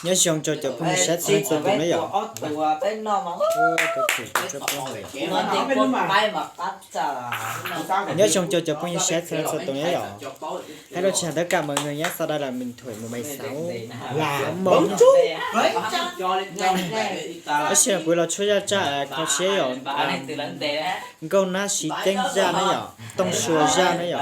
Nyob zoo rau cov phooj ywg saib txhua leej txhua tus na yom. Nyob zoo rau cov phooj ywg saib txhua leej txhua tus na yom. Hello, chào tất cả mọi người nhé, sau đây là Minh Thuận, một bảy sáu. Tab sis kuv los tshuab zaj tsaj kho siab yom. Nkauj Nab Siv Ceeb zaj na yom, Tooj Sua zaj na yom.